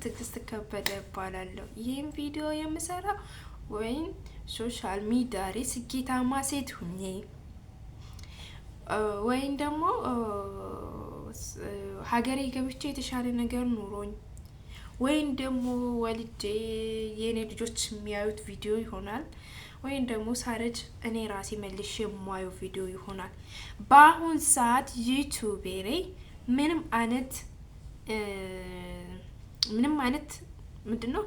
ትዕግስት ከበደ እባላለሁ። ይህም ቪዲዮ የምሰራው ወይም social media ላይ ስኬታማ ሴት ሁኜ ወይም ደግሞ ሀገሬ ገብቼ የተሻለ ነገር ኑሮኝ ወይም ደግሞ ወልጄ የእኔ ልጆች የሚያዩት ቪዲዮ ይሆናል። ወይም ደግሞ ሳረጅ እኔ ራሴ መልሼ የማየው ቪዲዮ ይሆናል። በአሁን ሰዓት ዩቱቤ ላይ ምንም አይነት ምንድን ነው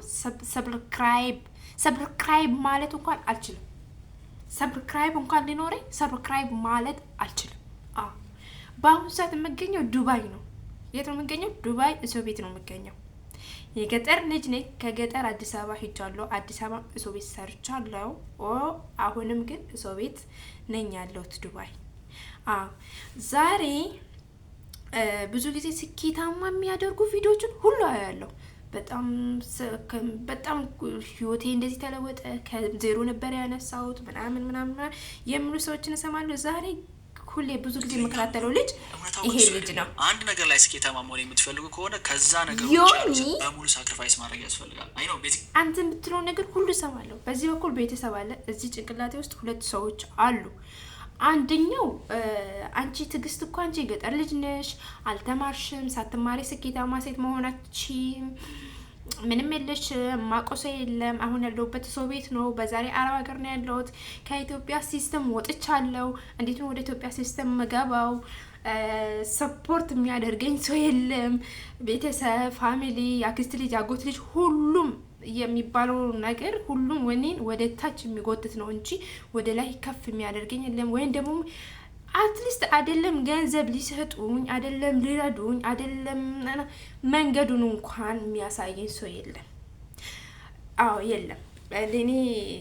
subscribe ማለት እንኳን አልችልም። Subscribe እንኳን ሊኖረኝ subscribe ማለት አልችልም። አዎ፣ በአሁኑ ሰዓት የምገኘው ዱባይ ነው። የት ነው የምገኘው? ዱባይ ሰው ቤት ነው የምገኘው። የገጠር ልጅ ነኝ። ከገጠር አዲስ አበባ ሄጃለሁ። አዲስ አበባ ሰው ቤት ሰርቻለሁ። አሁንም ግን ሰው ቤት ነኝ ያለሁት ዱባይ። አዎ፣ ዛሬ ብዙ ጊዜ ስኬታማ የሚያደርጉ ቪዲዮችን ሁሉ አያለሁ። በጣም በጣም ህይወቴ እንደዚህ ተለወጠ፣ ከዜሮ ነበር ያነሳሁት ምናምን ምናምን የሚሉ ሰዎችን እሰማለሁ። ዛሬ ሁሌ ብዙ ጊዜ የምከታተለው ልጅ ይሄ ልጅ ነው። አንድ ነገር ላይ ስኬታማ መሆን የምትፈልጉ ከሆነ ከዛ ነገር ዮኒ። በሙሉ sacrifice ማድረግ ያስፈልጋል። አይ ነው። አንተ የምትለው ነገር ሁሉ እሰማለሁ። በዚህ በኩል ቤተሰብ አለ፣ እዚህ ጭንቅላቴ ውስጥ ሁለት ሰዎች አሉ። አንደኛው አንቺ ትዕግስት እኮ አንቺ የገጠር ልጅ ነሽ፣ አልተማርሽም፣ ሳትማሪ ስኬታማ ሴት መሆናችም ምንም የለሽም፣ ማቆሰ የለም። አሁን ያለሁበት ሰው ቤት ነው። በዛሬ አረብ ሀገር ነው ያለሁት። ከኢትዮጵያ system ወጥቻለሁ። እንዴት ነው ወደ ኢትዮጵያ system መገባው? Support የሚያደርገኝ ሰው የለም። ቤተሰብ፣ family፣ የአክስት ልጅ፣ የአጎት ልጅ፣ ሁሉም የሚባለው ነገር ሁሉም እኔን ወደ ታች የሚጎትት ነው እንጂ ወደ ላይ ከፍ የሚያደርገኝ የለም። ወይም ደግሞ at least አይደለም ገንዘብ ሊሰጡኝ፣ አይደለም ሊረዱኝ፣ አይደለም መንገዱን እንኳን የሚያሳየኝ ሰው የለም። አዎ፣ የለም። እኔ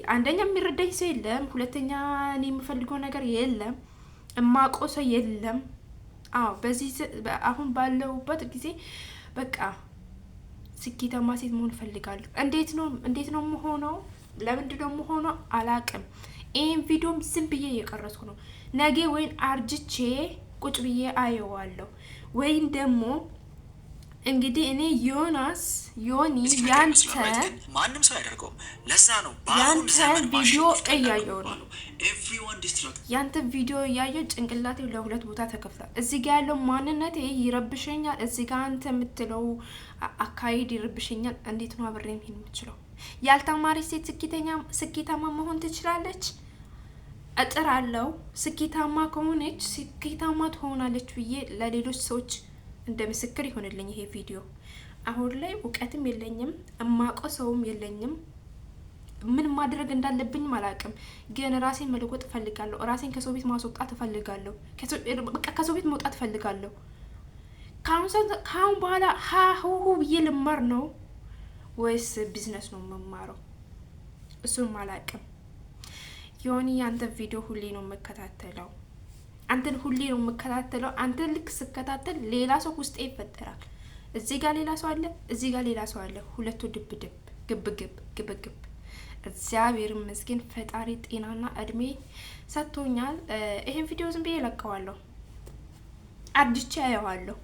አንደኛ የሚረዳኝ ሰው የለም። ሁለተኛ እኔ የምፈልገው ነገር የለም። እማውቀው ሰው የለም። አዎ፣ በዚህ አሁን ባለሁበት ጊዜ በቃ ስኬታማ ሴት መሆን እፈልጋለሁ። እንዴት ነው የምሆነው? ለምንድን ነው የምሆነው? አላቅም። ይህን ቪዲዮም ዝም ብዬ እየቀረጽኩ ነው። ነገ ወይን አርጅቼ ቁጭ ብዬ አየዋለሁ ወይም ደግሞ እንግዲህ እኔ ዮናስ ዮኒ ያንተ ማንም ሰው ያደርገውም። ለዛ ነው በአሁን ያንተ ዘመን ቪዲዮ ማሸነፍ ቀላል እያየሁ ነው። የሚባለው። Everyone distract ያንተ ቪዲዮ እያየሁ ጭንቅላቴ ለሁለት ቦታ ተከፍሏል። እዚህ ጋ ያለው ማንነቴ ይረብሸኛል። እዚህ ጋ አንተ የምትለው አካሄድ ይረብሸኛል። እንዴት ነው አብሬ መሄድ የምችለው? ያልተማረች ሴት ስኬታማ መሆን ትችላለች? እጥራለሁ። ስኬታማ ከሆነች ስኬታማ ትሆናለች ብዬ ለሌሎች ሰዎች እንደ ምስክር ይሆንልኝ ይሄ ቪዲዮ። አሁን ላይ እውቀትም የለኝም፣ እማውቀው ሰውም የለኝም። ምን ማድረግ እንዳለብኝም አላውቅም። ግን ራሴን መለወጥ እፈልጋለሁ። ራሴን ከሰው ቤት ማስወጣት እፈልጋለሁ። በቃ ከሰው ቤት መውጣት እፈልጋለሁ። ከአሁን በኋላ ሀ ሁ ብዬ ልማር ነው ወይስ ቢዝነስ ነው የምማረው? እሱንም አላውቅም። ዮኒ፣ ያንተ ቪዲዮ ሁሌ ነው የምከታተለው። አንተን ሁሌ ነው የምከታተለው። አንተን ልክ ስከታተል ሌላ ሰው ውስጤ ይፈጠራል። እዚህ ጋር ሌላ ሰው አለ፣ እዚህ ጋር ሌላ ሰው አለ። ሁለቱ ድብ ድብ፣ ግብ ግብ፣ ግብ ግብ። እግዚአብሔር ይመስገን ፈጣሪ ጤናና እድሜ ሰጥቶኛል። ይሄን ቪዲዮ ዝም ብዬ እለቀዋለሁ፣ አርጅቼ አየዋለሁ።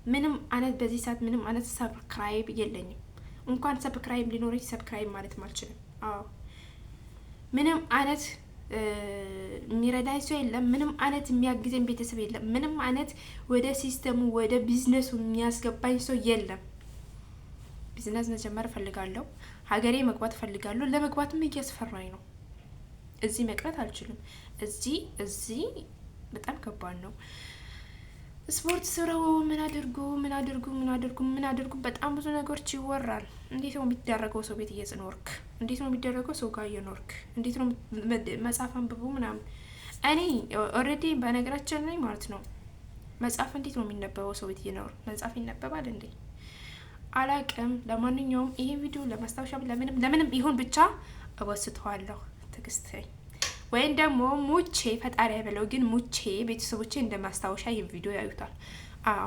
ምንም አይነት በዚህ ሰዓት ምንም አይነት subscribe የለኝም። እንኳን subscribe ሊኖረኝ subscribe ማለት አልችልም። አዎ፣ ምንም አይነት የሚረዳኝ ሰው የለም። ምንም አይነት የሚያግዘኝ ቤተሰብ የለም። ምንም አይነት ወደ system ኡ ወደ ቢዝነሱ የሚያስገባኝ ሰው የለም። ቢዝነስ መጀመር እፈልጋለሁ። ሀገሬ መግባት እፈልጋለሁ። ለመግባትም እያስፈራኝ ነው። እዚህ መቅረት አልችልም። እዚህ በጣም ከባድ ነው። ስፖርት ስራው ምን አድርጉ፣ ምን አድርጉ፣ ምን አድርጉ፣ ምን አድርጉ፣ በጣም ብዙ ነገሮች ይወራል። እንዴት ነው የሚደረገው? ሰው ቤት እየኖርክ እንዴት ነው የሚደረገው? ሰው ጋር እየኖርክ እንዴት ነው መጽሐፍ አንብቡ ምናምን። እኔ already በነገራችን ላይ ማለት ነው መጽሐፍ እንዴት ነው የሚነበበው? ሰው ቤት እየኖር መጽሐፍ ይነበባል እንዴ? አላቅም። ለማንኛውም ይሄ ቪዲዮ ለማስታወሻ ለምንም ለምንም ይሁን ብቻ እወስተዋለሁ። ትዕግስት ወይም ደግሞ ሙቼ፣ ፈጣሪ ያበለው ግን ሙቼ ቤተሰቦቼ እንደ ማስታወሻ ይህን ቪዲዮ ያዩታል። አዎ።